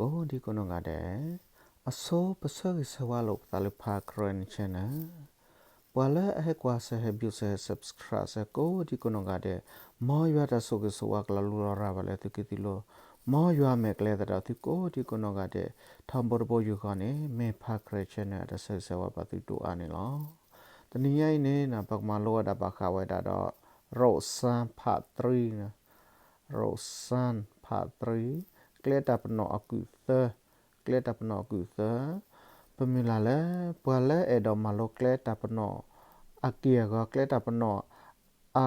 ကိးဒံကိးနီၢ်ဂၤဒဲး, အဆိပဆၢဂ့ၤဆၢဝါလိာ်ပသးလၢ ဖါခရဲ channel, ပှၤလၢအဟဲကွၢ်စၢၤ ဟဲ view စၢၤ ဟဲ subscribe စၢၤ ကိးဒံကိးနီၢ်ဂၤဒဲး, မ်ယွၤတၢ်ဆိၣ်ဂ့ၤဆိၣ်ဝါကလီၤလူလီၤရၤဘၣ်လၢသုကံၢ်သုလိၤ, မ်ယွၤမဲာ်ကျဲသဒၣ်သုကိးဒံကိးနီၢ်ဂၤဒဲး, ထီဘိတဘိယူၢ်ဃီန့ၣ် မ့ၢ်ဖါခရဲ channel အတၢ်ဆၢဂ့ၤဆၢဝါဘၣ်သုဒိၣ်အါန့ၣ်လီၤ. တနံၤညါအံၤန့ၣ် ပကမၤလိဝဲဒၣ်ဘၣ်ဃးဝဲဒၣ်ဒီး Roseanne part three န့ၣ်, Roseanne part three, ကျဲတၢ်ပနီၣ်အကုၢ်သၢ, ကျဲတၢ်ပနီၣ်အကုၢ်သၢ, ပမုၢ်လၢ်လၢ ပှၤလၢအဲၣ်ဒိးမၤလိကျဲတၢ်ပနီၣ်အက့ၢ်အဂီၤ ကျဲတၢ်ပနီၣ်အ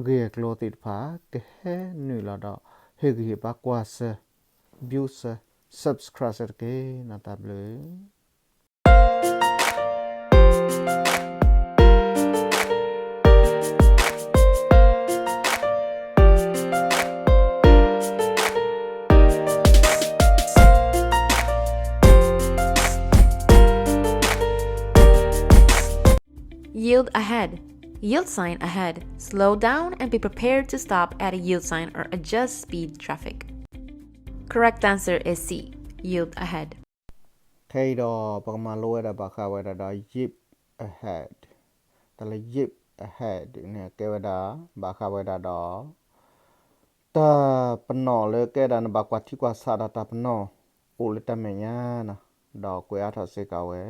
ဂ့ၢ်အကျိၤသ့ၣ်တဖၣ် ကဟဲနုာ်လီၤဒီး ဟ့ၣ်ဂံၢ်ဟ့ၣ်ဘါကွၢ်စၢၤ view စၢၤ subscribe စၢၤတက့ၢ်. နီၢ်တၢ်ဘျုး Yield ahead. Yield sign ahead. Slow down and be prepared to stop at a yield sign or adjust speed traffic. Correct answer is C. Yield ahead. ခဲအံၤဒီး ပကမၤလိဝဲဒၣ်ဘၣ်ဃးဝဲဒၣ်ဒီး yield ahead, တၢ်လၢ yield ahead န့ၣ် ကဲဝဲဒၣ် ဘၣ်ဃးဝဲဒၣ်ဒီး တၢ်ပနီၣ်လၢကဲဒၣ် နဘၣ်ကွၢ်ထံကွၢ်ဆးဒီးတၢ်ပနီၣ်အိၣ်လၢတၢ်မဲာ်ညါန့ၣ်, ဒီးကွဲးအါထီၣ်စ့ၢ်ကီးဝဲ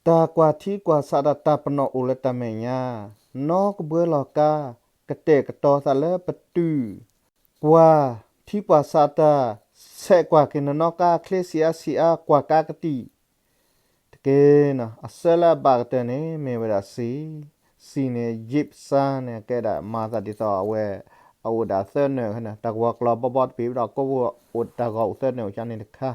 တၢ်ကွၢ်ထံကွၢ်ဆးဒီးတၢ်ပနီၣ်အိၣ်လၢတၢ်မဲာ်ညါ, နီၢ်ကဘှၢလီၤကါ ကတဲာ်ကတီၤသးလၢပတုာ် ကွၢ်ထံကွၢ်ဆးတၢ်, ဆဲးကွၢ်က့ၤနနီၣ်ကါချ့ဆံးအါဆံးအါ ကွၢ်ကါကတံာ် တက့ၢ်န့ၣ်. အဆၢလၢအဘၣ်ကတၢၢ်န့ၣ် မ့ၢ်ဝဲဒၣ် C, C န့ၣ် yield sign န့ၣ် ကဲဒၣ်မၤသးဒ်သိးအဝဲ အအိၣ်ဒၣ်သၢနၢၣ်န့ၣ်, တၢ်ကဝီၤကျီဘီဘီတပံၤဒီး ကိးဘိအိၣ်တၢ်ဂီၤအိၣ်သၢနၢၣ်အိၣ်ကန့ၣ်တခါ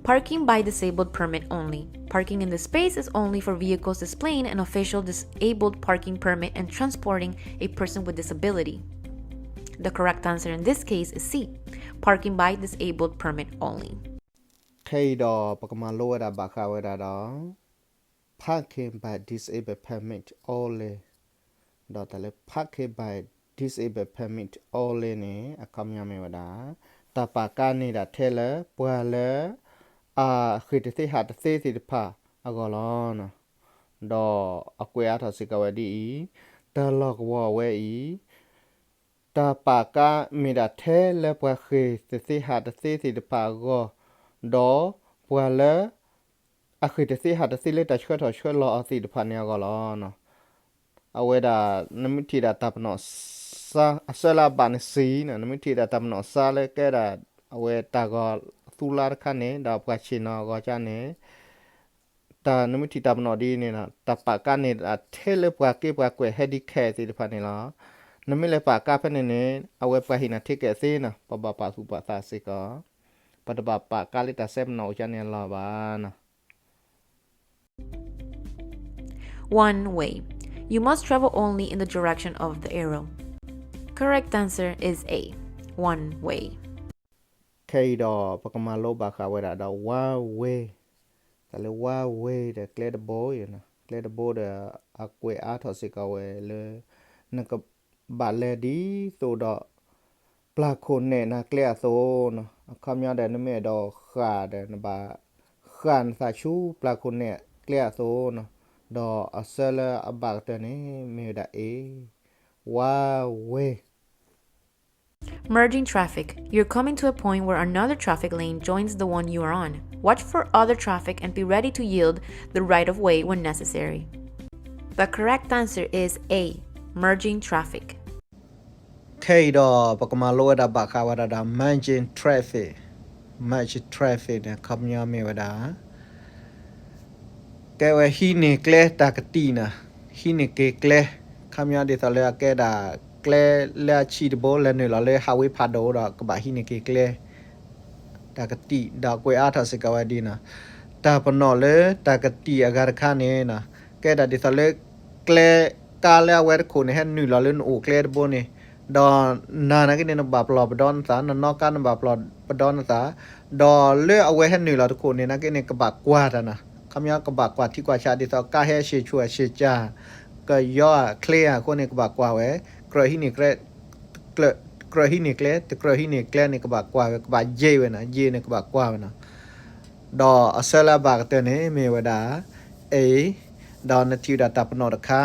Parking by disabled permit only. Parking in this space is only for vehicles displaying an official disabled parking permit and transporting a person with disability. The correct answer in this case is C. Parking by disabled permit only. ခဲအံၤဒီး ပကမၤလိဝဲဒၣ်ဘၣ်ဃးဝဲဒၣ်ဒီး parking by disabled permit only, ဒီးတၢ်လၢ parking by disabled permit only န့ၣ် အခီပညီမ့ၢ်ဝဲဒၣ် တၢ်ပာ်ကါန့ၢ်ဒၣ်ထဲလၢ ပှၤလၢ အဃ့ၢ်တသ့ဟးတသ့သ့ၣ်တဖၣ်အဂီၢ်လီၤ. ဒီးအကွဲးအါထီၣ်စ့ၢ်ကီးဝဲဒ်အံၤ, တၢ်လီၢ်ကဝီၤဝဲအံၤ တၢ်ပာ်ကါမ့ၢ်ဒၣ်ထဲလၢပှၤဃ့ၢ်တသ့ဟးတသ့သ့ၣ်တဖၣ်အဂီၢ်, ဒီးပှၤလၢ အဃ့ၢ်တသ့ဟးတသ့လၢတၢ်ဆှၢထီၣ်ဆှၢလီၤအီၤသ့ၣ်တဖၣ်န့ၣ်အဂီၢ်လီၤ. အဝဲဒၣ် နမ့ၢ်ထံၣ်ဒၣ်တၢ်ပနီၣ် အဆၢလၢအဘၣ်န့ၣ် စံး နမ့ၢ်ထံၣ်ဒၣ်တၢ်ပနီၣ်စါလၢကဲဒၣ် အဝဲတၢ်ဂီၤသူလါတခါန့ၣ် ဒီးပှၤဆ့ၣ်နီၤအဂီၤကါန့ၣ် တၢ်နမ့ၢ်ထံၣ်တၢ်ပနီၣ်ဒ်အံၤန့ၣ် တၢ်ပာ်ကါန့ၢ်ဒၣ်ထဲလၢပှၤက့ပှၤကွဲး handicap သ့ၣ်တဖၣ်န့ၣ်လီၤ. နမ့ၢ်လဲၤပာ်ကါဖဲန့ၣ်န့ၣ် အဝဲပှၤဟ့ၣ်နၤ ticket သ့န့ၣ် ပဘၣ်ပာ်သူၣ်ပာ်သးစ့ၢ်ကီး, ပတဘၣ်ပာ်ကါလၢတၢ်စဲပနီၣ်အိၣ်ကါန့ၣ်အလီၢ်ဘၣ်န့ၣ်. One way. You must travel only in the direction of the arrow. Correct answer is A. One way. ခဲအံၤဒီး ပကမၤလိဘၣ်ဃးဝဲဒၣ်ဒီး one way, တၢ်လၢ one way ဒီးကျဲတဘိ, ကျဲတဘိဒီး အကွဲးအါထီၣ်စ့ၢ်ကီးဝဲလၢ နကဘၣ်လဲၤဒ်သိးဒီး ပျၢ်ခိၣ်နဲၣ်နၤကျဲအသိးန့ၣ်, အခီပညီဒီး နမ့ၢ်အဲၣ်ဒိးဃၣ်ဒီး နဘၣ်ဃၣ်နသးဆူပျၢ်ခိၣ်နဲၣ်ကျဲအသိးန့ၣ်, ဒီးအဆၢလၢအဘၣ်ကတၢၢ်န့ၣ် မ့ၢ်ဝဲဒၣ် A, one way. Merging traffic. You're coming to a point where another traffic lane joins the one you are on. Watch for other traffic and be ready to yield the right of way when necessary. The correct answer is A, merging traffic. ခဲအံၤဒီး ပကမၤလိဝဲဒၣ်ဘၣ်ဃးဝဲဒၣ်ဒီး merging traffic, merging traffic န့ၣ် အခီပညီမ့ၢ်ဝဲဒၣ် ကဲဝဲဟံးန့ၢ်ကျဲတၢ်ကတံာ်န့ၣ်, ဟံးန့ၢ်က့ၤကျဲ, အခီပညီဒ်သိးလၢအကဲဒၣ် ကျဲလၢအဆံးတဘိ လဲၤနုာ်လီၤလၢ highway ဖးဒိၣ်ဒီး ကဘၣ်ဟံးန့ၢ်က့ၤကျဲ တၢ်ကတံာ် ဒီးကွဲးအါထီၣ်စ့ၢ်ကီးဝဲဒ်န့ၣ်, တၢ်ပနီၣ်လၢတၢ်ကတံာ်အဂၤတခါန့ၣ် ကဲဒၣ်ဒ်သိးလၢ ကျဲ ကါလၢအဝဲတခိၣ်န့ၣ် ဟဲနုာ်လီၤလၢနအိၣ်ကျဲတဘိန့ၣ်, ဒီးနၤနာ်က့န့ၣ် နဘၣ်ပလီၢ်ပဒီနသး, နနီၣ်ကါနဘၣ်ပလီၢ်ပဒီနသး, ဒီးလၢအဝဲဟဲနုာ်လီၤတခိၣ်န့ၣ် နာ်က့န့ၣ် ကဘၣ်ကွၢ်တၢ်န့ၣ်, အခီပညီကဘၣ်ကွၢ်ထံကွၢ်ဆးဒ်သိး ကါဟဲဆ့ၣ်ဆူၣ်ဆ့ၣ်ကၢ် ကယီအချ့အဃိန့ၣ် ကဘၣ်ကွၢ်ဝဲ, ကြၢးဟံးန့ၢ်ကျဲ ကြၢး ကြၢးဟံးန့ၢ်ကျဲ, တကြၢးဟံးန့ၢ်ကျဲန့ၣ် ကဘၣ်ကွၢ်ဝဲ, ကဘၣ်ယ့ၢ်ဝဲနီၤ, ယ့ၢ်န့ၣ်ကဘၣ်ကွၢ်ဝဲနီၤ. ဒီးအဆၢလၢအဘၣ်ကတၢၢ်န့ၣ် မ့ၢ်ဝဲဒၣ် A, ဒီးနထံၣ်ဝဲဒၣ်တၢ်ပနီၣ်တခါ,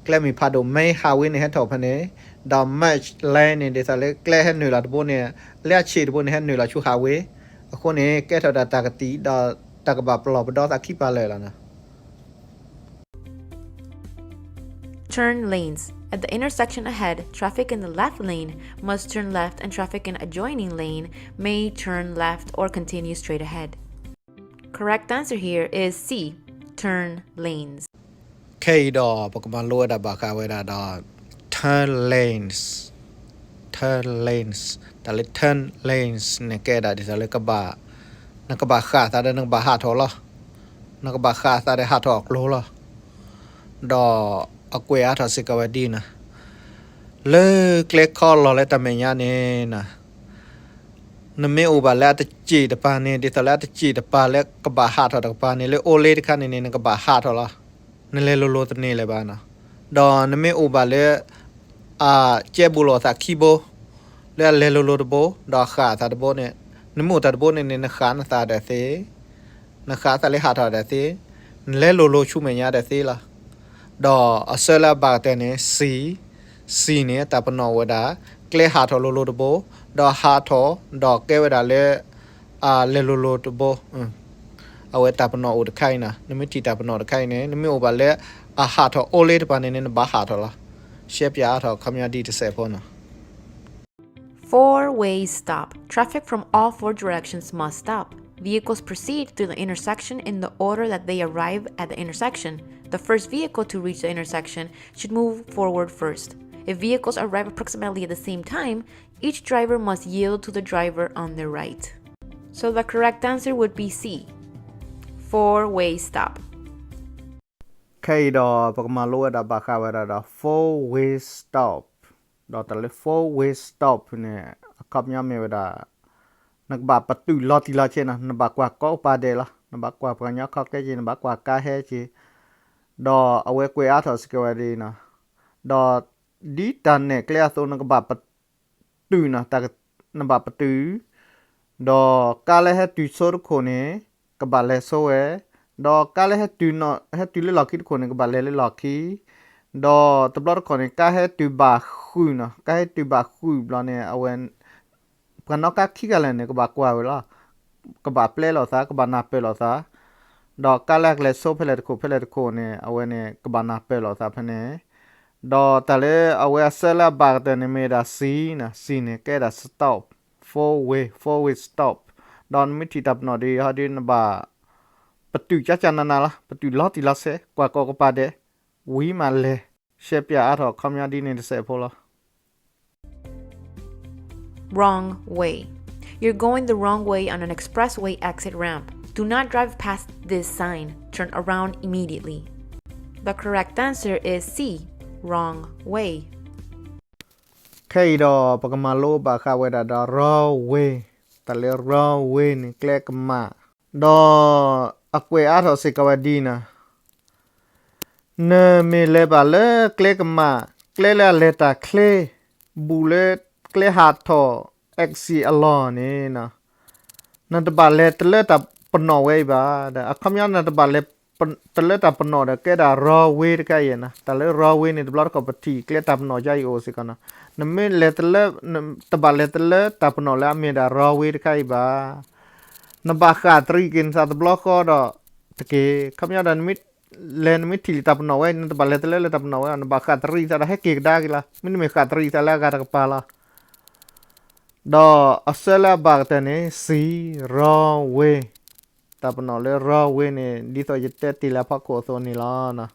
ကျဲမ့ၢ်ဖးဒိၣ် main highway န့ၣ်ဟဲထီၣ်ဖဲန့ၣ်, ဒီး merge lane န့ၣ် ဒ်သိးလၢကျဲဟဲနုာ်လီၤတဘိန့ၣ်, လၢအဆံးတဘိန့ၣ် ဟဲနုာ်လီၤဆူ highway, အဃိန့ၣ် ကဲထီၣ်ဒၣ်တၢ်ကတံာ် ဒီးတၢ်ကဘၣ်ပလီၢ်ပဒီသးခံပာ်လၢာ်လီၤနီၤ. Turn lanes. At the intersection ahead, traffic in the left lane must turn left and traffic in adjoining lane may turn left or continue straight ahead. Correct answer here is C, turn lanes. ခဲအံၤဒီး ပကမၤလိဝဲဒၣ်ဘၣ်ဃးဝဲဒၣ်ဒီး turn lanes, turn lanes, တၢ်လၢ turn lanes န့ၣ်ကဲဒၣ်ဒ်သိးလၢကဘၣ်, နကဘၣ်ဃၣ်သးဒီးနကဘၣ်ဟးထီၣ်လီၤ, နကဘၣ်ဃၣ်သးဒီးဟးထီၣ်အကျိၤလီၤ. ဒီးအကွဲးအါထီၣ်စ့ၢ်ကီးဝဲဒ်နီၤ, လၢကျဲခီလီၤလၢတၢ်မဲာ်ညါန့ၣ်နီၤ နမ့ၢ်အိၣ်ဘၣ်လၢအတစ့ၣ်တပၤန့ၣ် ဒ်သိးလၢအတစ့ၣ်တပၤလၢကဘၣ်ဟးထီၣ်တကပၤန့ၣ် လၢအိၣ်လ့တခါန့ၣ်န့ၣ် နကဘၣ်ဟးထီၣ်လီၤ. နလဲၤလိၤလိၤတန့ၢ်လၢၤဘၣ်နီၤ. ဒီးနမ့ၢ်အိၣ်ဘၣ်လၢ အကဲဘူးလိာ်သးခံဘိ, လၢအလဲၤလိၤလိၤတဘိ, ဒီးအဃၣ်အသးတဘိန့ၣ်, နမ့ၢ်အိၣ်တၢ်တဘိန့ၣ်န့ၣ် နဃၣ်နသးဒီးသ့, နဃၣ်သးလၢဟးထီၣ်ဒီးသ့, နလဲၤလိၤလိၤဆူမဲာ်ညါဒီးသ့လီၤ. ဒီးအဆၢလၢအဘၣ်ကတၢၢ်န့ၣ် C, C န့ၣ် တၢ်ပနီၣ်ဝဲဒၣ် ကျဲဟးထီၣ်လိၤလိၤတဘိ, ဒီးဟးထီၣ်, ဒီးကဲဝဲဒၣ်လၢ အလဲၤလိၤလိၤတဘိ, အဝဲတၢ်ပနီၣ်အိၣ်တခါအံၤနီၤ, နမ့ၢ်ထံၣ်တၢ်ပနီၣ်တခါအံၤန့ၣ် နမ့ၢ်အိၣ်ဘၣ်လၢ အဟးထီၣ်အိၣ်လ့တပၤန့ၣ်န့ၣ် နဘၣ်ဟးထီၣ်လီၤ. ရှဲပၠးအါထီၣ်ခီပညီဒ်တစဲးဖိနီၤ. Four-way stop. Traffic from all four directions must stop. Vehicles proceed through the intersection in the order that they arrive at the intersection. The first vehicle to reach the intersection should move forward first. If vehicles arrive approximately at the same time, each driver must yield to the driver on their right. So the correct answer would be C, four-way stop. ခဲအံၤဒီး ပကမၤလိဝဲဒၣ်ဘၣ်ဃးဝဲဒၣ်ဒီး four-way stop, ဒီးတၢ်လၢ four-way stop န့ၣ် အခီပညီမ့ၢ်ဝဲဒၣ် နကဘၣ်ပတုာ်လီၤတံၢ်လီၤဆဲးနီၤ, နဘၣ်ကွၢ်ကိးပၤဒဲးလီၤ, နဘၣ်ကွၢ်ပှၤကညီခီၣ်ကဲက့ၤ, နဘၣ်ကွၢ်ကါဟဲက့ၤ, ဒီးအဝဲကွဲးအါထီၣ်စ့ၢ်ကီးဝဲဒ်နီၤ, ဒီးဒ်တၢ်နဲၣ်ကျဲအသိး နကဘၣ်ပ တုာ်နီၤ, နဘၣ်ပတုာ်, ဒီးကါလၢဟဲတုၤဆိတခိၣ်န့ၣ် ကဘၣ်လဲၤဆိဝဲ, ဒီးကါလၢဟဲတုၤနီၤ, ဟဲတုၤလၢလီၢ်ခံတခိၣ်န့ၣ် ကဘၣ်လဲၤလၢလီၢ်ခံ, ဒီးတဘျီတခီၣ်န့ၣ် ကါဟဲတုၤဘၣ်ဃုာ်နီၤ, ကါဟဲတုၤဘၣ်ဃုာ်ဘျီန့ၣ် အဝဲ ပှၤနီၣ်ကါခံဂၤလၢာ်န့ၣ် ကဘၣ်ကွၢ်ဝဲလီၤ. ကဘၣ်ပျဲလိာ်သး, ကဘၣ်နၢ်ပၢၢ်လိာ်သး, ဒီးကါလၢအကလဲၤဆိဖဲလဲၣ်တခိၣ် ဖဲလဲၣ်တခိၣ်န့ၣ် အဝဲန့ၣ် ကဘၣ်နၢ်ပၢၢ်လိာ်သးဖဲန့ၣ်, ဒီးတၢ်လၢအဝဲအဆၢလၢအဘၣ်ကတၢၢ်န့ၣ်မ့ၢ်ဒၣ် C နီၤ, C န့ၣ် ကဲဒၣ် stop, four way, four way stop, ဒီးနမ့ၢ်ထံၣ်တၢ်ပနီၣ်ဒ်အံၤ ဟီဒ်နဘၣ် ပတုာ်ကၠၢ်ကၠၢ်နးနးလီၤ, ပတုာ်လီၤတံၢ်လီၤဆဲး, ကွၢ်ကိးကပၤဒဲး, ဝံၤမးလဲၤ, ရှဲပၠးအါထီၣ်ခီပညီဒ်န့ၣ်တစဲးဖိလီၤ. Wrong way. You're going the wrong way on an expressway exit ramp. Do not drive past this sign. Turn around immediately. The correct answer is C, wrong way. ခဲအံၤဒီး ပကမၤလိဘၣ်ဃးဝဲဒၣ်ဒီး wrong way, တၢ်လၢ wrong way န့ၣ် ကျဲကမၣ်, ဒီးအကွဲးအါထီၣ်စ့ၢ်ကီးဝဲဒ်နီၤ, နမ့ၢ်လဲၤဘၣ်လၢကျဲကမၣ်, ကျဲလၢအလဲၤတၢ်ချ့, ဘူးလၢကျဲဟးထီၣ် exit အလီၢ်န့ၣ်, နတဘၣ်လဲၤတလၢတၢ်ပနီၣ်ဝဲအံၤဘၣ်. အခီပညီ နတဘၣ်လဲၤတလၢတၢ်ပနီၣ်ဒီး ကဲဒၣ် wrong way တခါအံၤနီၤ. တၢ်လၢ wrong way န့ၣ် တဘျီတခီၣ်ပထံၣ်ကျဲတၢ်ပနီၣ်ယါအံၤအိၣ်စ့ၢ်ကီးနီၤ. နမ့ၢ်လဲၤတလၢ, တဘၣ်လဲၤတလၢတၢ်ပနီၣ်လၢအမ့ၢ်ဒၣ် wrong way တခါအံၤဘၣ်. နဘၣ်ဃၣ်တရံးက့ၤနသးတဘျီဃီဒီးတက့ၢ်. အခီပညီဒီး နမ့ၢ်လဲၤ နမ့ၢ်ထံၣ်လံတၢ်ပနီၣ်ဝဲအံၤ နတဘၣ်လဲၤတလၢလၢတၢ်ပနီၣ်ဝဲ, နဘၣ်ဃၣ်တရံးသးဒီးဟဲက့ၤကဒါက့ၤလီၤ. မ့တမ့ၢ်ဃၣ်တရံးသးလၢအဂၤတကပၤလီၤ. ဒီးအဆၢလၢအဘၣ်ကတၢၢ်န့ၣ် C, wrong way. တၢ်ပနီၣ်လၢ wrong way န့ၣ် ဒ်သိးယတဲတ့ၢ်လၢအဖီခိၣ်အသိးန့ၣ်လီၤ.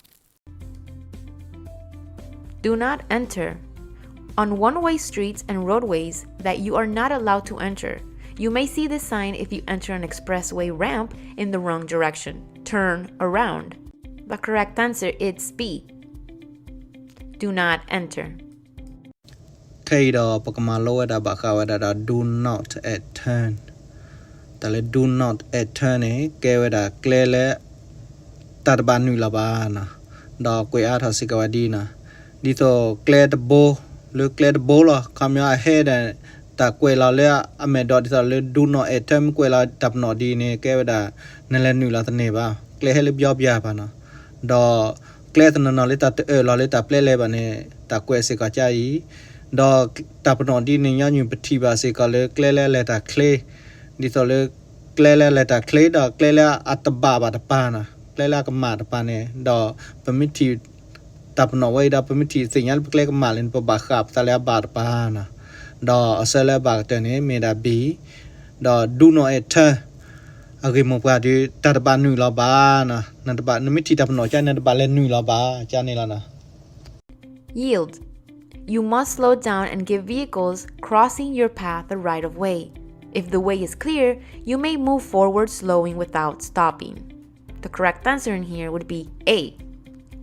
Do not enter. On one-way streets and roadways that you are not allowed to enter. You may see this sign if you enter an expressway ramp in the wrong direction. Turn around. The correct answer is B. Do not enter. ခဲအံၤဒီး ပကမၤလိဝဲဒၣ်ဘၣ်ဃးဝဲဒၣ်ဒီး do not at turn. တၢ်လၢ do not at turn န့ၣ် ကဲဝဲဒၣ်ကျဲလၢ တၢ်တဘၣ်နုာ်လီၤဘၣ်နီၤ. ဒီးကွဲးအါထီၣ်စ့ၢ်ကီးဝဲဒ်နီၤ, ဒ်သိးကျဲတဘိ လၢကျဲတဘိလီၤ. ခီပညီအဟဲဒီး တၢ်ကွဲးလီၤလၢအမဲာ်ဒီးဒ်သိးလၢ do not enter မ့ၢ်ကွဲးလီၤတၢ်ပနီၣ်ဒ်န့ၣ် ကဲဝဲဒၣ် နလဲၤနုာ်လီၤတန့ၢ်ဘၣ်. ကျဲဟဲလၢပယီပယၤဘၣ်နီၤ. ဒီးကျဲတနီၤနီၤလၢတၢ်တအၢၣ်လီၤလၢတၢ်ပျဲလဲၤဘၣ်န့ၣ် တၢ်ကွဲးစ့ၢ်ကီးကအံၤ, ဒီးတၢ်ပနီၣ်ဒ်န့ၣ်ညီနုၢ်ပထံၣ်ဘၣ်စ့ၢ်ကီးလၢကျဲလၢအလဲၤတၢ်ချ့, ဒ်သိးလၢကျဲလၢအလဲၤတၢ်ချ့ ဒီးကျဲလၢအတဘၣ်ဘၣ်တပၤနီၤ, ကျဲလၢအကမၣ်တပၤန့ၣ်, ဒီးပမ့ၢ်ထံၣ်တၢ်ပနီၣ်ဝဲအံၤဒီး ပမ့ၢ်ထံၣ်သ့ၣ်ညါလၢပကျဲကမၣ်လံန့ၣ် ပဘၣ်ဃးပသးလၢအဘၣ်တပၤနီၤ. ဒီးအဆၢလၢအဘၣ်ကတၢၢ်န့ၣ် မ့ၢ်ဒၣ် B, ဒီး do not enter အဂ့ၢ်မိၢ်ပှၢ်ဒီး တၢ်တဘၣ်နုာ်လီၤဘၣ်နီၤ. နတဘၣ် နမ့ၢ်ထံၣ်တၢ်ပနီၣ်ကန့ၣ် နတဘၣ်လဲၤနုာ်လီၤဘၣ် ကန့ၣ်လီၤနီၤ. Yield. You must slow down and give vehicles crossing your path the right of way. If the way is clear, you may move forward slowing without stopping. The correct answer in here would be A.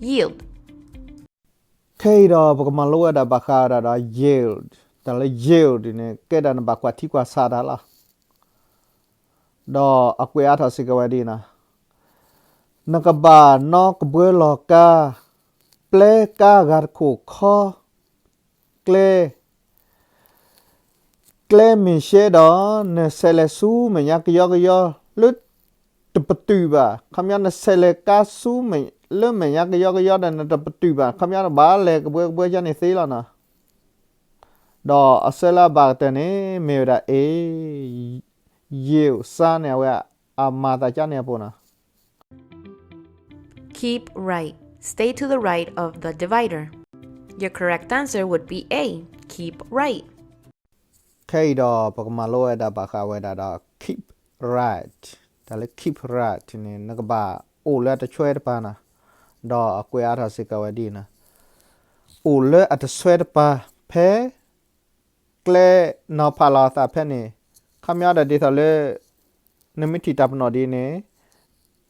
Yield. ခဲအံၤဒီးပကမၤလိဝဲဒၣ်ဘၣ်ဃးဝဲဒၣ်ဒီး yield, တၢ်လၢ yield န့ၣ် ကဲဒၣ်နဘၣ်ကွၢ်ထံကွၢ်ဆးတၢ်လီၤ. ဒီးအကွဲးအါထီၣ်စ့ၢ်ကီးဝဲဒ်နီၤ, နကဘၣ်နီၣ်ကဘှၢလီၤကါ, ပျဲကါဂၤတခိၣ်ခီ, ကျဲ ကျဲမ့ၢ်ရှဲဒီး နဆဲးလဲၤဆူမဲာ်ညါကယီကယီ လၢတပတုာ်ဘၣ်. ခီပညီနဆဲးလဲၤကါဆူမဲာ် လၢမဲာ်ညါကယီကယီဒီး နတပတုာ်ဘၣ်. ခီပညီနဘၣ်လဲၤကဘှၢကဘှၢကန့ၣ်သ့လီၤနီၤ. ဒီးအဆၢလၢအဘၣ်ကတၢၢ်န့ၣ် မ့ၢ်ဝဲဒၣ် A, yield sign န့ၣ် အဝဲအမၤသးကန့ၣ်အပူၤနီၤ. Keep right. Stay to the right of the divider. Your correct answer would be A. Keep right. ခဲအံၤဒီးပကမၤလိဝဲဒၣ်ဘၣ်ဃးဝဲဒၣ်ဒီး keep right, တၢ်လၢ keep right န့ၣ် နကဘၣ်အိၣ်လၢအတဆွဲတပၤနီၤ. ဒီးအကွဲးအါထီၣ်စ့ၢ်ကီးဝဲဒ်နီၤ, အိၣ်လၢအတဆွဲတပၤ ဖဲ ကျဲနီၤဖးလီၤအသးဖဲန့ၣ်, ခီပညီဒီးဒ်သိးလၢ နမ့ၢ်ထံၣ်တၢ်ပနီၣ်ဒ်န့ၣ်,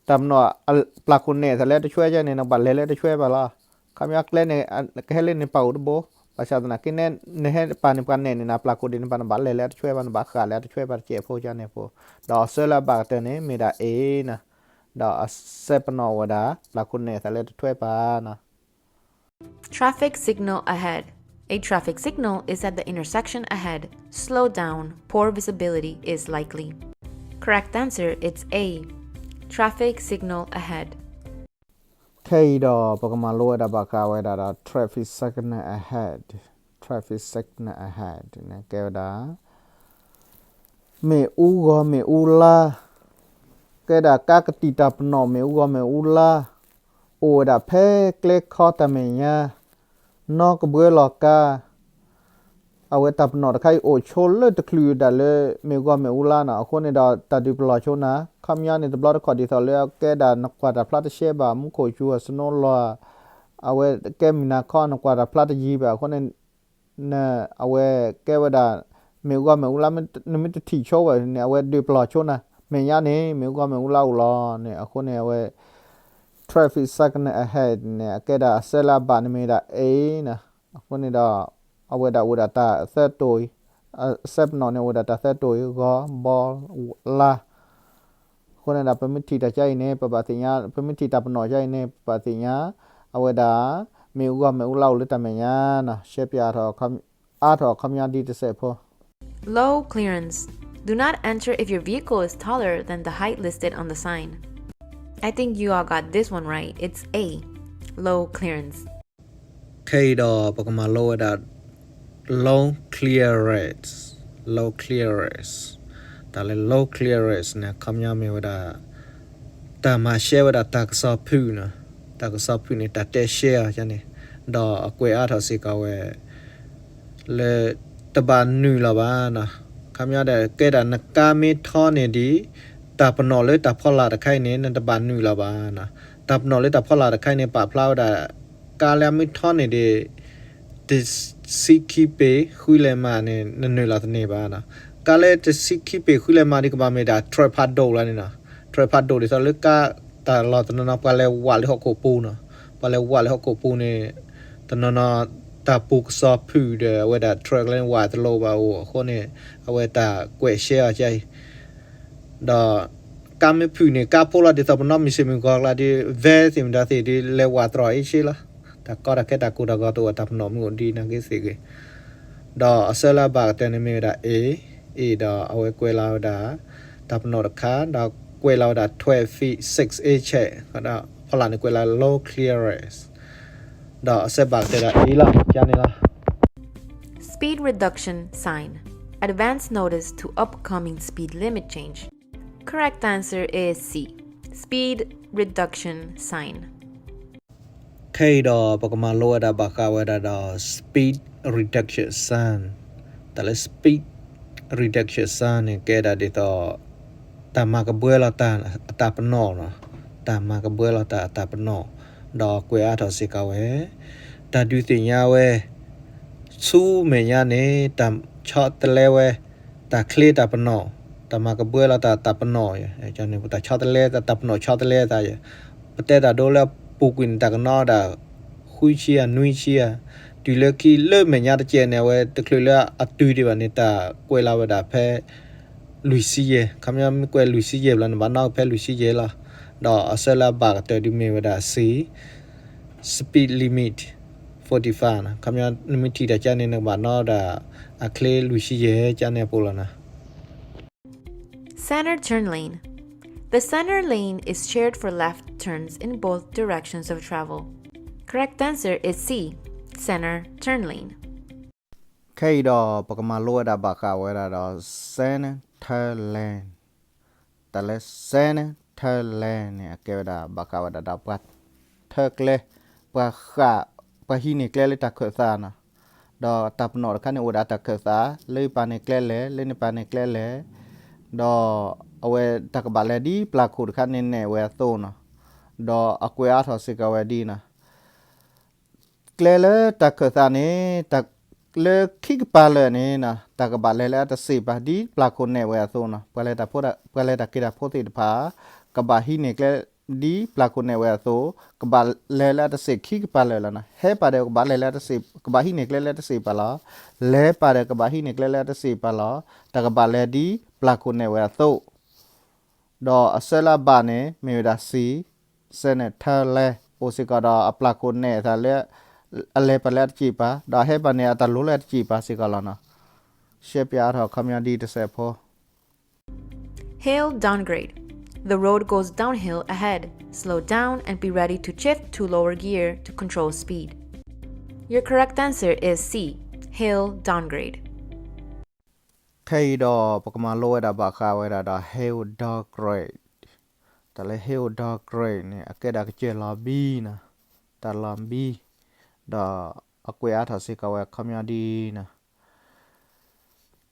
တၢ်ပနီၣ်ပျၢ်ခိၣ်နဲၣ်သးလၢအတဆွဲကန့ၣ် နကဘၣ်လဲၤလၢအတဆွဲဘၣ်လီၤ. ခီပညီကျဲန့ၣ် ကဟဲလၢနပာ်အိၣ်တဘိ, ဘၣ်ဆၣ်သနာ်က့ နဟဲပာ်န့ၣ်ပှၤနဲၣ်န့ၣ် နပျၢ်ခိၣ်ဒ်န့ၣ် နဘၣ်လဲၤလၢအတဆွဲဘၣ်, နဘၣ်ဃးလၢအတဆွဲဘၣ်တစဲးဖိကန့ၣ်ဖိ, ဒီးအဆၢလၢအဘၣ်ကတၢၢ်န့ၣ် မ့ၢ်ဒၣ် A နီၤ, ဒီးအစဲးပနီၣ်ဝဲဒၣ် ပျၢ်ခိၣ်နဲၣ်သးလၢအတဆွဲဘၣ်နီၤ. Traffic signal ahead. A traffic signal is at the intersection ahead. Slow down. Poor visibility is likely. Correct answer, it's A. Traffic signal ahead. ခဲအံၤဒီးပကမၤလိဝဲဒၣ်ဘၣ်ဃးဝဲဒၣ်ဒီး traffic signal ahead, traffic signal ahead န့ၣ် ကဲဝဲဒၣ် မ့ၣ်အူဂီၤမ့ၣ်အူလါ, ကဲဒၣ်ကါကတံာ်တၢ်ပနီၣ်မ့ၣ်အူဂီၤမ့ၣ်အူလါ, အိၣ်ဝဲဒၣ်ဖဲကျဲခီတၢ်မဲာ်ညါ, နီၣ်ကဘှၢလီၤကါ, အဝဲတၢ်ပနီၣ်တခါအံၤအိၣ်ဆိလၢတချုးဒၣ်လၢမ့ၣ်အူဂီၤမ့ၣ်အူလါနီၤ, အဃိန့ၣ်ဒီးတၢ်ဒုးပလီၢ်ဆိနၤ, ခီပညီန့ၣ် တဘျီတခီၣ်ဒ်သိးလၢကဲဒၣ်နကွၢ်တၢ်ဖျါတရှဲဘၣ်, မူခိၣ်စူၤအစနိလီၤ, အဝဲကဲမုၢ်နၤခီနကွၢ်တၢ်ဖျါတယံၤဘၣ်, အဃိန့ၣ် အဝဲကဲဝဲဒၣ် မ့ၣ်အူဂီၤမ့ၣ်အူလါ နမ့ၢ်တထံၣ်ဆိဝဲန့ၣ် အဝဲဒုးပလီၢ်ဆိနၤ, မဲာ်ညါန့ၣ် မ့ၣ်အူဂီၤမ့ၣ်အူလါအိၣ်လီၤန့ၣ်, အဃိန့ၣ် အဝဲ traffic signal ahead န့ၣ် အကဲဒၣ်အဆၢလၢအဘၣ်န့ၣ်မ့ၢ်ဒၣ် A နီၤ, အဃိန့ၣ်ဒီး အဝဲဒၣ်အိၣ်ဒၣ်တၢ်သၢတိၢ်အံၤ, အစဲးပနီၣ်န့ၣ်အိၣ်ဒၣ်တၢ်သၢတိၢ်အံၤ, ဂီၤ ဘီ လါ အဃိန့ၣ်ဒီး ပမ့ၢ်ထံၣ်တၢ်ကါအံၤန့ၣ် ပဘၣ်သ့ၣ်ညါ, ပမ့ၢ်ထံၣ်တၢ်ပနီၣ်ကါအံၤန့ၣ် ပဘၣ်သ့ၣ်ညါ အဝဲဒၣ် မ့ၣ်အူဂီၤမ့ၣ်အူလါအိၣ်လၢတၢ်မဲာ်ညါနီၤ, ရှဲပၠးအါထီၣ်အခီပညီဒ်တစဲးဖိ. Low clearance. Do not enter if your vehicle is taller than the height listed on the sign. I think you all got this one right. It's A. Low clearance. ခဲအံၤဒီးပကမၤလိဝဲဒၣ် low clearance, low clearance, တၢ်လၢ low clearance န့ၣ် အခီပညီမ့ၢ်ဝဲဒၣ် တၢ်မၤရှဲဝဲဒၣ်တၢ်ကစီၣ်ဖုၣ်နီၤ, တၢ်ကစီၣ်ဖုၣ်န့ၣ် တၢ်တဲရှဲအီၤန့ၣ်, ဒီးအကွဲးအါထီၣ်စ့ၢ်ကီးဝဲ လၢတဘၣ်နုာ်လီၤဘၣ်နီၤ, အခီပညီဒီးကဲဒၣ်နကါမ့ၢ်ထီန့ၢ်ဒံး တၢ်ပနီၣ်လၢတၢ်ဖီလာ်တခါအံၤန့ၣ် နတဘၣ်နုာ်လီၤဘၣ်နီၤ, တၢ်ပနီၣ်လၢတၢ်ဖီလာ်တခါအံၤန့ၣ် ပာ်ဖျါဝဲဒၣ် ကါလၢအမ့ၢ်ထီန့ၢ်ဒံး တဆံခံပ့ၤဃုလဲၤမးန့ၣ် နနုာ်လီၤတန့ၢ်ဘၣ်နီၤ, ကါလၢတဆံခံပ့ၤဃုလဲၤမးဒ်ကဘၣ်မ့ၢ်ဒၣ် truck ဖးဒိၣ်လီၤန့ၣ်နီၤ, truck ဖးဒိၣ်ဒ်သိးလၢကါတၢ်လီၢ်တနီၤနီၤ ပှၤလဲၤဝးလၢဟီၣ်ခိၣ်ပူၤနီၤ, ပှၤလဲၤဝးလၢဟီၣ်ခိၣ်ပူၤန့ၣ် တနီၤနီၤ တၢ်ပူၤကစီၣ်ဖုၣ်ဒီး အဝဲဒၣ် truck လၢဝးတလိၣ်ဘၣ်အိၣ် အဃိန့ၣ် အဝဲတၢ်ကွဲးရှဲအီၤကအံၤ ဒီးကါမ့ၢ်ဖုၣ်န့ၣ် ကါဖိလီၤဒ်သိးပနီၣ်မုၢ်ဆ့ၣ်မုၢ်ဂီၤကျါဒီး van သ့ၣ်မတၤသ့ၣ်ဒီး လဲၤဝးတြီၤအ့ၣ်ဆ့လီၤ, တၢ်ကီတၢ်ခဲတၢ်ကိၢ်တၢ်ဂီၤတအိၣ် တၢ်ပနီၣ်မ့ၢ်အိၣ်ဒ်နာ်က့သ့ၣ်ဂ့ၤ. ဒီးအဆၢလၢအဘၣ်ကတၢၢ်န့ၣ်မ့ၢ်ဝဲဒၣ် A, A ဒီးအဝဲကွဲးလီၤဝဲဒၣ် တၢ်ပနီၣ်တခါ ဒီးကွဲးလီၤဝဲဒၣ် twelve feet six inch ဒီးဖီလာ်န့ၣ်ကွဲးလီၤ low clearance ဒီးအဆၢဘၣ်ကတၢၢ်ဒီး A လီၤ ကန့ၣ်လီၤ. Speed reduction sign. Advance notice to upcoming speed limit change. Correct answer is C. Speed reduction sign. ခဲအံၤဒီးပကမၤလိဝဲဒၣ်ဘၣ်ဃးဝဲဒၣ်ဒီး speed reduction sign. တၢ်လၢ speed reduction sign န့ၣ် ကဲဒၣ်ဒ်သိး တၢ်မၤကဘှဲလီၤတၢ်အတၢ်ပနီၣ်လီၤ. တၢ်မၤကဘှဲလီၤတၢ်အတၢ်ပနီၣ်, ဒီးကွဲးအါထီၣ်စ့ၢ်ကီးဝဲ တၢ်ဒုးသ့ၣ်ညါဝဲ ဆူမဲာ်ညါန့ၣ် တၢ်ဆီတလဲဝဲ တၢ်ချ့တၢ်ပနီၣ်, တၢ်မၤကဘှဲလီၤတၢ်တၢ်ပနီၣ်, တၢ်ဆီတလဲ တၢ်ပနီၣ်ဆီတလဲသး, ပတဲတၢ်ဒိလၢအပူၤကွံာ်န့ၣ် တၢ်ကနီဒၣ် ဃုဆံဧါ နွံဆံဧါ, တုၤလၢခံလၢမဲာ်ညါတကဲးန့ၣ် အဝဲတချုးလၢအတုၤဒံးဘၣ်န့ၣ် တၢ်ကွဲးလီၤဝဲဒၣ်ဖဲ လွံၢ်ဆံယဲၢ်, ခီပညီမ့ၢ်ကွဲးလွံၢ်ဆံယဲၢ်ဘျီ နဘၣ်နီၣ်ဖဲလွံၢ်ဆံယဲၢ်လီၤ. ဒီးအဆၢလၢအဘၣ်ကတၢၢ်ဒုးမ့ၢ်ဝဲဒၣ် C, speed limit forty-five နီၤ, ခီပညီနမ့ၢ်ထံၣ်တၢ်ကန့ၣ် နကဘၣ်နီၣ်ဒၣ် အချ့လွံၢ်ဆံယဲၢ်ကန့ၣ်အပူၤလီၤနီၤ. Center turn lane. The center lane is shared for left turns in both directions of travel. Correct answer is C, center turn lane. ခဲအံၤဒီးပကမၤလိဝဲဒၣ်ဘၣ်ဃးဝဲဒၣ်ဒီး center turn lane. တၢ်လၢ center turn lane န့ၣ် အကဲဝဲဒၣ်ဘၣ်ဃးဝဲဒၣ်ဒီးပှၤထၢကျဲ, ပှၤဃး, ပှၤဟံးန့ၢ်ကျဲလၢတၢ်ခၢၣ်သးနီၤ. ဒီးတၢ်ပနီၣ်တခါန့ၣ်အိၣ်ဝဲဒၣ်တၢ်ခၢၣ်သး, လၢပာ်န့ၢ်ကျဲလဲၣ်, လၢန့ၣ်ပာ်န့ၢ်ကျဲလဲၣ်, ဒီးအဝဲတၢ်ကဘၣ်လဲၤဒ်ပျၢ်ခိၣ်တခါန့ၣ်နဲၣ်ဝဲအသိးနီၤ. ဒီးအကွဲးအါထီၣ်စ့ၢ်ကီးဝဲဒ်နီၤ ကျဲလၢတၢ်ခၢၣ်သးန့ၣ် လၢခံကပၤလၢာ်န့ၣ် တၢ်ကဘၣ်လဲၤလၢအတစ့ၣ်ပၤ ဒ်ပျၢ်ခိၣ်နဲၣ်ဝဲအသိးနီၤ. ပှၤလဲၤတၢ်ဖိ, ပှၤလဲၤတၢ်က့ၤတၢ်ဖိသ့ၣ်တဖၣ် ကဘၣ်ဟံးန့ၢ်ကျဲ ဒ်ပျၢ်ခိၣ်နဲၣ်ဝဲအသိး, ကဘၣ်လဲၤလၢအတစ့ၣ်ခံကပၤလၢာ်လီၤနီၤ. ဟဲပာ်ဒီးကဘၣ်လဲၤလၢအတစ့ၣ်, ကဘၣ်ဟံးန့ၢ်ကျဲလၢအတစ့ၣ်ပၤလီၤ. လဲၤပာ်ဒီးကဘၣ်ဟံးန့ၢ်ကျဲလၢအတစ့ၣ်ပၤလီၤ. တၢ်ကဘၣ်လဲၤဒ်ပျၢ်ခိၣ်နဲၣ်ဝဲအသိး ဒီးအဆၢလၢအဘၣ်န့ၣ် မ့ၢ်ဝဲဒၣ် C, center turn lane အိၣ်စ့ၢ်ကီးဒီးအပျၢ်ခိၣ်နဲၣ်အသးလၢ အလဲၤပာ်လၢအတစ့ၣ်ပၤ, ဒီးအဟဲပာ်န့ၣ်အတၢ်လိၤလၢအတစ့ၣ်ပၤစ့ၢ်ကီးလီၤနီၤ. ရှဲပၠးအါထီၣ်ခီပညီဒ်တစဲးဖိ Hill downgrade. The road goes downhill ahead. Slow down and be ready to shift to lower gear to control speed. Your correct answer is C, hill downgrade. ခဲအံၤဒီးပကမၤလိဝဲဒၣ်ဘၣ်ဃးဝဲဒၣ်ဒီး hill downgrade. တၢ်လၢ hill downgrade န့ၣ် အကဲဒၣ်ကစၢၢ်လီၤဘံနီၤ, တၢ်လီၤဘံ, ဒီးအကွဲးအါထီၣ်စ့ၢ်ကီးဝဲအခီပညီဒ်အံၤနီၤ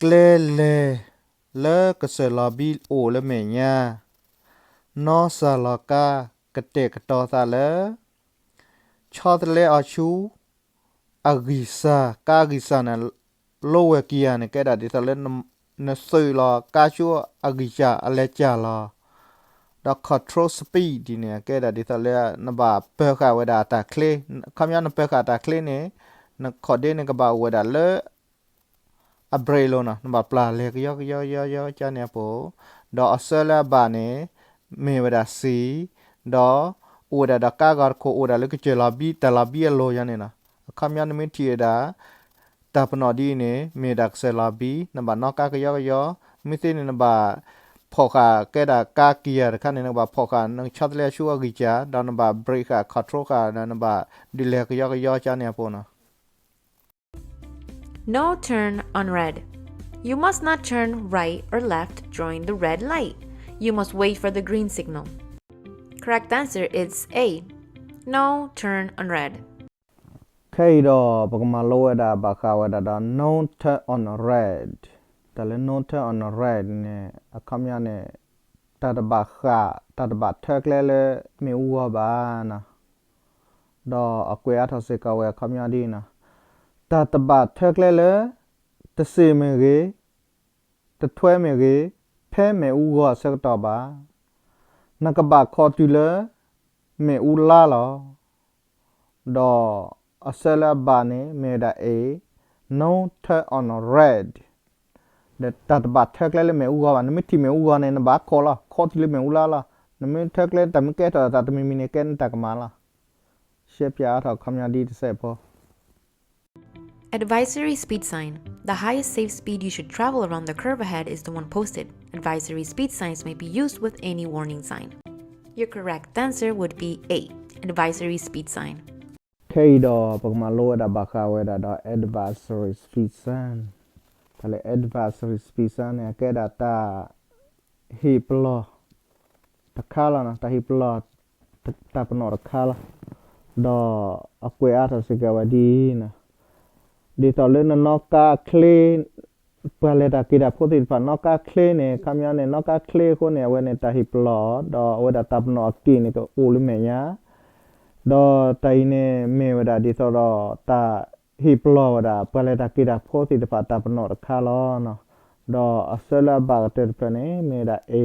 ကျဲလဲၤလၢကစၢၢ်လီၤဘံအိၣ်လၢမဲာ်ညါ, နီၢ်စၢ်လီၤကါကတဲာ်ကတီၤသးလၢ ဆီတလဲအီၤဆူ အဂံၢ်စၢ်, ကါအဂံၢ်စၢ်န့ၣ် လိဝဲကံယၤန့ၣ် ကဲဒၣ်ဒ်သိးလၢ နသုးလီၤကါဆူအဂံၢ်စၢ်အလဲၤစၢ်လီၤ. ဒီး control speed ဒ်န့ၣ် ကဲဒၣ်ဒ်သိးလၢ နဘၣ်ပၢဃာ်ဝဲဒၣ်အတၢ်ချ့, ခီပညီနပၢဃာ်တၢ်ချ့န့ၣ် နခီၣ်ဒ့န့ၣ်ကဘၣ်အိၣ်ဝဲဒၣ်လၢ အ brake လိၤနီၤ, နဘၣ်ပျၢ်လဲၤကယီကယီကယီကယီကန့ၣ်အပူၤ, ဒီးအဆၢလၢအဘၣ်န့ၣ် မ့ၢ်ဝဲဒၣ် C, ဒီးအိၣ်ဝဲဒၣ်ဒီးကါဂီၤတခိၣ် အိၣ်ဝဲဒၣ်လၢကစၢၢ်လီၤဘံ တၢ်လီၤဘံအလိၤယၤန့ၣ်နီၤ. အခီပညီနမ့ၢ်ထံၣ်ဝဲဒၣ် တၢ်ပနီၣ်ဒ်အံၤန့ၣ် မ့ၢ်ဝဲဒၣ်ကစၢၢ်လီၤဘံ, နဘၣ်နီၣ်ကါကယီကယီ, မ့ၢ်သ့န့ၣ်နဘၣ်ဖီၣ်ဃာ်ကဲဒၣ်ကါကံယၤတခါန့ၣ် နကဘၣ်ဖီၣ်ဃာ် နဆီတလဲဆူအဂံၢ်စၢ်, ဒီးနဘၣ် brake ဃာ် control ဃာ်ဒီး နဘၣ်ဒုးလဲၤကယီကယီကန့ၣ်အပူၤနီၤ. No turn on red. You must not turn right or left during the red light. You must wait for the green signal. Correct answer is A. No turn on red. ခဲအံၤဒီးပကမၤလိဝဲဒၣ်ဘၣ်ဃးဝဲဒၣ်ဒီး no turn on red. တၢ်လၢ no turn on red န့ၣ် အခီပညီန့ၣ် တၢ်တဘၣ်ဃာ် တၢ်တဘၣ်ထၢကျဲလၢမ့ၣ်အူဂီၤဘၣ်နီၤ. ဒီးအကွဲးအါထီၣ်စ့ၢ်ကီးဝဲအခီပညီဒ်အံၤနီၤ, တၢ်တဘၣ်ထၢကျဲလၢ တစ့ၣ်မ့ၢ်ဂ့ၤ, တထွဲမ့ၢ်ဂ့ၤ, ဖဲမ့ၣ်အူဂီၤအဆၢကတီၢ်ဘၣ်. နကဘၣ်ခီတုၤလၢ မ့ၣ်အူလါလီၤ. ဒီးအဆၢလၢအဘၣ်န့ၣ် မ့ၢ်ဝဲဒၣ် A, no turn on red. ဒီးတၢ်တဘၣ်ထၢကျဲလၢမ့ၣ်အူဂီၤဘၣ်. နမ့ၢ်ထံၣ်မ့ၣ်အူဂီၤန့ၣ် နဘၣ်ခီလီၤ, ခီတုၤလၢမ့ၣ်အူလါလီၤ. နမ့ၢ်ထၢကျဲတၢ်မ့ၢ်ကဲထီၣ်အသးတမံၤမံၤန့ၣ် ကဲနတၢ်ကမၣ်လီၤ. ရှဲပၠးအါထီၣ်ခီပညီဒ်တစဲးဖိ Advisory speed sign. The highest safe speed you should travel around the curve ahead is the one posted. Advisory speed signs may be used with any warning sign. Your correct answer would be A, advisory speed sign. ခဲအံၤဒီး ပကမၤလိဝဲဒၣ်ဘၣ်ဃးဝဲဒၣ်ဒီး advisory speed sign. တၢ်လၢ advisory speed sign န့ၣ် အကဲဒၣ်တၢ် ဟ့ၣ်ပလီၢ်တခါလီၤ, တၢ်ဟ့ၣ်ပလီၢ်တၢ်ပနီၣ်တခါလီၤ. ဒီးအကွဲးအါထီၣ်စ့ၢ်ကီးဝဲဒ်အံၤန့ၣ်, ဒ်သိးလၢနနီၣ်ကါချ့, ပှၤလဲၤတၢ်က့ၤတၢ်ဖိသ့ၣ်တဖၣ် နီၣ်ကါချ့န့ၣ် ခီပညီန့ၣ် နီၣ်ကါချ့အဃိန့ၣ် အဝဲန့ၣ်တၢ်ဟ့ၣ်ပလီၢ် ဒီးအဝဲဒၣ်တၢ်ပနီၣ်အက့ၢ်န့ၣ် ကအိၣ်လၢမဲာ်ညါ ဒီးတၢ်အံၤန့ၣ်မ့ၢ်ဝဲဒၣ်ဒ်သိးဒီး တၢ်ဟ့ၣ်ပလီၢ်ဝဲဒၣ် ပှၤလဲၤတၢ်က့ၤတၢ်ဖိသ့ၣ်တဖၣ်တၢ်ပနီၣ်တခါလီၤ. ဒီးအဆၢလၢအဘၣ်ကတၢၢ်တဖျၢၣ်န့ၣ် မ့ၢ်ဝဲဒၣ် A,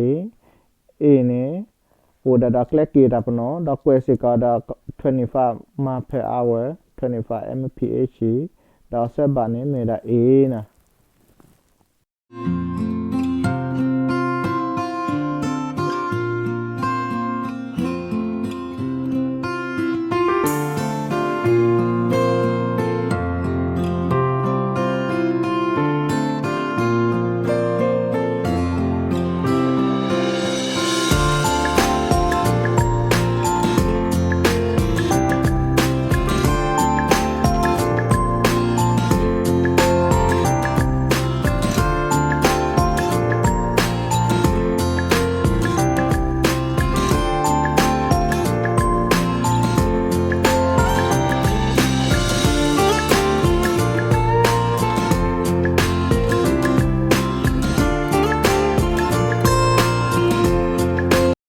A န့ၣ် အိၣ်ဒၣ်ဒီးကျဲက့ၤတၢ်ပနီၣ် ဒီးကွဲးစ့ၢ်ကီးဒီး twenty-five mile per hour, twenty-five mph, ဒီးအဆၢဘၣ်န့ၣ်မ့ၢ်ဝဲဒၣ် A န့ၣ်